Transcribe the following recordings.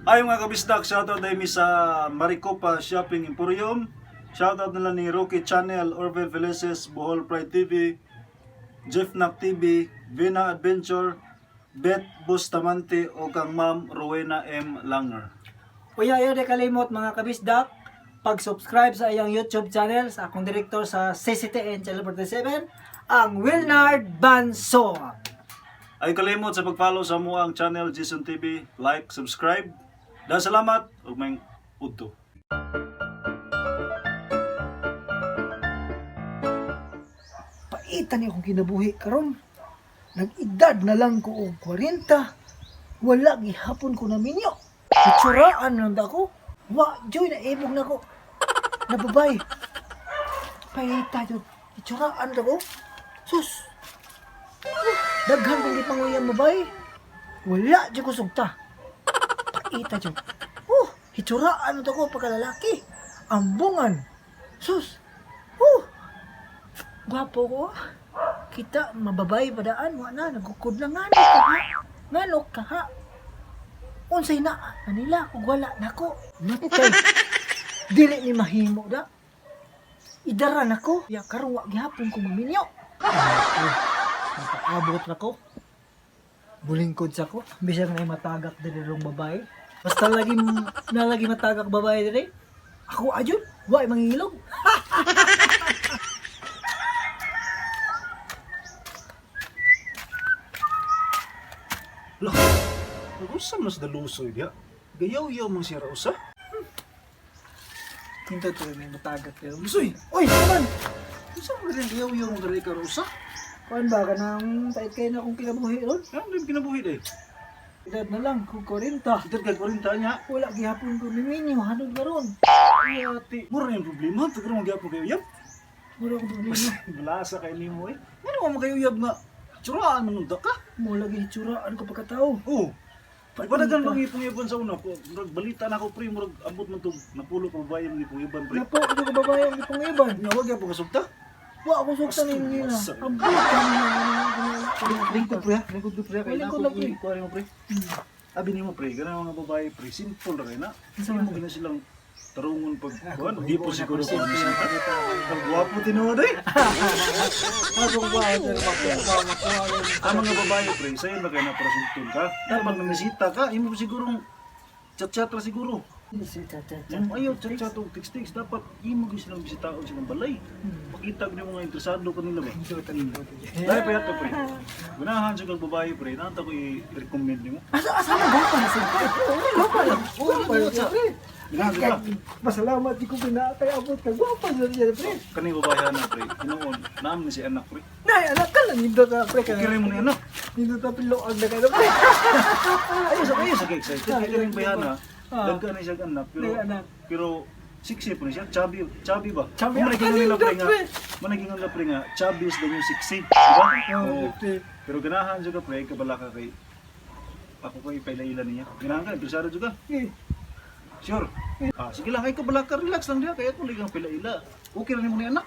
Ay mga kabisdak, shoutout dahil mi sa Maricopa Shopping Emporium. Shoutout nila ni Rocky Channel, Orville Felices, Bohol Pride TV, Jeff Nak TV, Vina Adventure, Beth Bustamante o kang Ma'am Rowena M. Langer. Uya, ayaw di kalimot mga kabisdak, pag-subscribe sa iyang YouTube channel sa akong direktor sa CCTN Channel 47, ang Wilnard Bansoa. Ay kalimot sa pag-follow sa mo ang channel Jason TV, like, subscribe. Dahil salamat ug may udto. Paitan ni akong kinabuhi karon. Nag-edad na lang ko og 40. Wala gihapon ko na minyo. Itsuraan lang da ko. Wa joy na ibog na ko. Nababay. Paita jud. Itsuraan da ko. Sus. Daghan kong gipanguyang babay. Wala jud ko sugta. Paita jud. Oh, itsuraan na ko pagkalalaki. Ambungan. Sus. Oh, gwapo ko. Ah. Kita mababay padaan wa na nagukod na ngano ka ha. Ngano ka ha. Unsay na kanila ug wala nako. Matay. Dili ni mahimo da. Idara nako. Ya karon wa gihapon ko maminyo. Makaabot na ko. Bulingkod sa ko. Bisag na matagak diri rong babae. Basta lagi na lagi matagak babae diri. Ako ajud, wa mangingilog. Lah, nag-usa mas dalusoy diha. Gayaw-yaw man siya rausa. Hinto to may matagak diri. Lusoy, Uy, naman! unsa man rin gayaw-yaw mo diri ka rausa? Kuan ba ka nang pait kayo na akong kinabuhi ron? Ano din kinabuhi day? Edad na lang, kung 40. Edad kag 40 niya. Wala gihapon ko ni Minyo, hanod karon. Ay, ate, mura na yung problema. Tagal mo gyapon kayo uyab. Mura akong problema. Balasa kay nimo eh. Ngano mo kayo uyab nga tsuraan man nung ka? Mo lagi hitsuraan ko pagkatao. Oo. Di ba dagan bang ipong-iban sa una? Murag balita na ako pre, murag abot man tong napulo ka babae ang ipong-iban pre. Napo ko ka babae ang ipong iban. Nya wag gyapon kasugta. Wa ako sugta ni nila. Basta. Ang buot ka Lingkod pre, ha? Lingkod ko pre, kay na Lingkod ako lang, pre. ikuha mo pre. Abi nimo pre, ganang mga babae pre, simple ra kay na. Unsa Hindi man? mo gina silang tarungon pag kuan, di po siguro ko bisita. Ang gwapo tinuod eh. Ako ba sir makuha makuha. Ang mga babae pre, sayo na kay na para sugton ka. Dapat namisita ka, imo siguro chat-chat ra siguro. Ayaw chat-chat og text-text, dapat imo gyud silang bisitaon silang balay. Pakita gyud mo nga interesado kanila ba. Dahil pa yato pre. Gunahan sa kag babae pre, nanta ko i-recommend nimo. Asa asa mo ba na sir? Gwapa lang. Gwapa lang pre. Ganahan ka. Pasalamat di ko pinatay abot ka. Gwapa sir siya pre. Kani babae na pre, hinuon, naam ni si anak pre. Nay, anak ka lang nindot na pre. Okay rin mo ni anak. Nindot na piloag na kayo pre. Ayaw sa kay excited. Kay kaning bayana, Ah. dagka ni siya anak pero Dagka anak. pero sexy po ni siya, chubby, chubby ba? Chubby. Kung managing nila pre nga, Pre. managing nila pre nga, chubby is the new sexy, di ba? Oh, Oo. Pero ganahan siya ka pre, kabala ka kay ako ko ipaila-ila niya. Ganahan ka, interesado juga. Eh, Sure. Ah, sige lang, ay kabala ka, relax lang diha kay ako lang pila-ila. Okay ra nimo ni anak.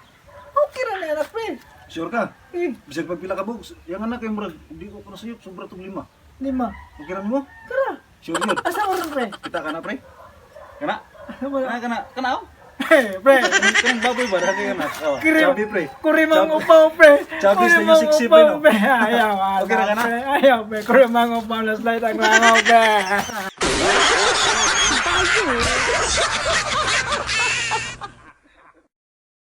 okay ra na anak pre. Sure ka? Eh, Bisag pagpila ka buok, yang anak kay murag di ko kuno sayop sobra tong lima. lima. Okay ra nimo? Tara. Sure yun. Asa mo rin pre? Kita ka na pre. Kana. Asa mo Kana kana kana. Oh. Eh, pre. Kanang baboy ba dati kana? Oh, Kuri- chubby pre. Kurimang Chubby. upaw pre. Chubby is the new Kurimang sexy, upaw, pre, no? pre. Ayaw, Okay ra ka na? pre. Ayaw pre. Kurimang upaw na slide ang langaw pre.